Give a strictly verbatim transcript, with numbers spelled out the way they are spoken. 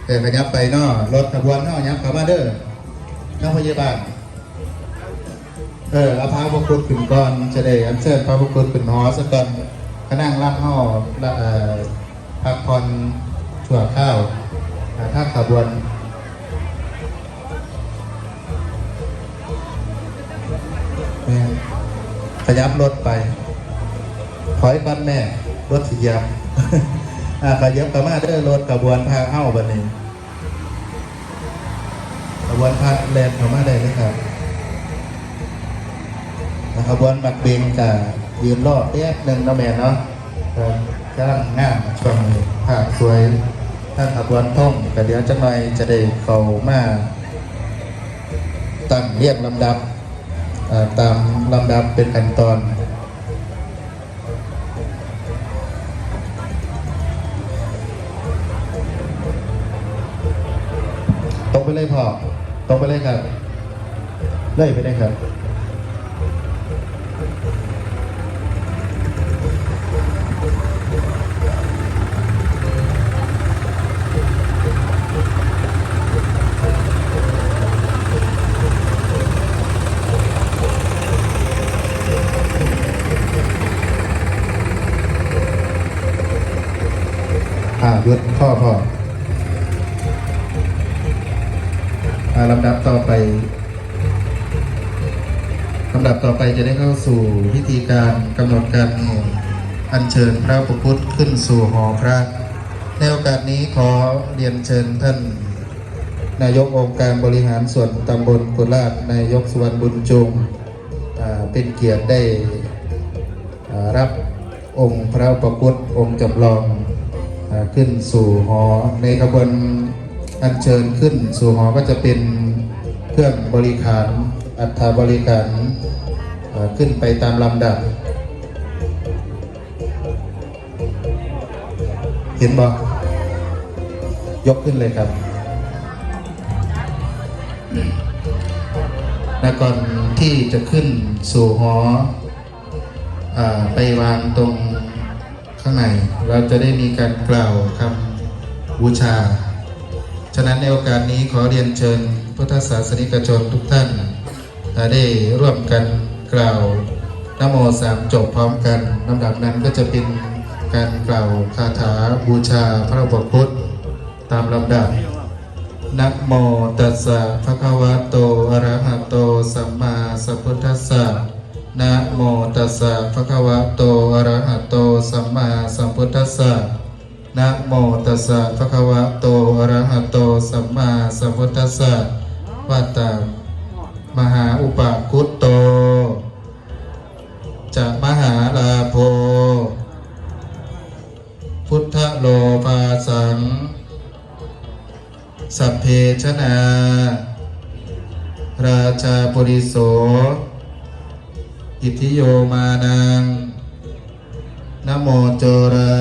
เออ ขยับไปเนาะ รถขบวนเฮายับเข้ามาเด้อ ทางพยาบาล เออ เอาพระอุปคุตขึ้นก่อน จะได้อัญเชิญพระอุปคุตขึ้นหอซะก่อน คณะนางรำเฮาละ เอ่อ พักผ่อนชั่วคราว อ่า ทางขบวน แม่น ขยับรถไป ถอยก่อนแม่ รถสิเหยียบ อ่า ขยับเข้ามาเด้อ รถขบวนพาเฮาบัดนี้ ขบวนพาแล่นเข้ามาได้เลยครับ ขบวนหมากเบงกะยืนรอแป๊บหนึ่งเนาะแม่เนาะ ครับ กำลังงามช่วงนี้ ภาพสวย ทางขบวนธงกะเดี๋ยวจักหน่อยจะได้เข้ามา ตั้งเรียงลำดับ เอ่อ ตามลำดับเป็นขั้นตอน ตรงไปเลยพ่อ ตรงไปเลยครับ เลยไปเลยครับ อ่า หยุด พ่อ พ่อ อ่า ลำดับต่อไป ลำดับต่อไปจะได้เข้าสู่พิธีการกำหนดการแห่อัญเชิญพระอุปคุตขึ้นสู่หอพระ ในโอกาสนี้ขอเรียนเชิญท่านนายกองค์การบริหารส่วนตำบลกุฎราช นายกสุวรรณบุญจุง อ่า เป็นเกียรติได้ อ่า รับองค์พระอุปคุตองค์จำลอง อ่า ขึ้นสู่หอ ในขบวนอัญเชิญขึ้นสู่หอก็จะเป็นเครื่องบริขาร อัฐบริขาร อ่า ขึ้นไปตามลำดับ เห็นบ่ ยกขึ้นเลยครับ และก่อนที่จะขึ้นสู่หอ อ่า ไปวางตรงข้างใน เราจะได้มีการกล่าวคำบูชา ฉะนั้นในโอกาสนี้ขอเรียนเชิญพุทธศาสนิกชนทุกท่าน อ่า ได้ร่วมกันกล่าวนะโมสามจบพร้อมกัน ลำดับนั้นก็จะเป็นการกล่าวคาถาบูชาพระอุปคุตตามลำดับ นะโมตัสสะภะคะวะโต อะระหะโต สัมมาสัมพุทธัสสะ นะโมตัสสะภะคะวะโต อะระหะโต สัมมาสัมพุทธัสสะ นะโมตัสสะภะคะวะโต อะระหะโต สัมมาสัมพุทธัสสะ วาตามหาอุปคุตโต จะมหาลาโภ พุทธโลภาสัง สัพเพชนา ราชาปุริโส อิทธิโยมานัง นะโมโจรา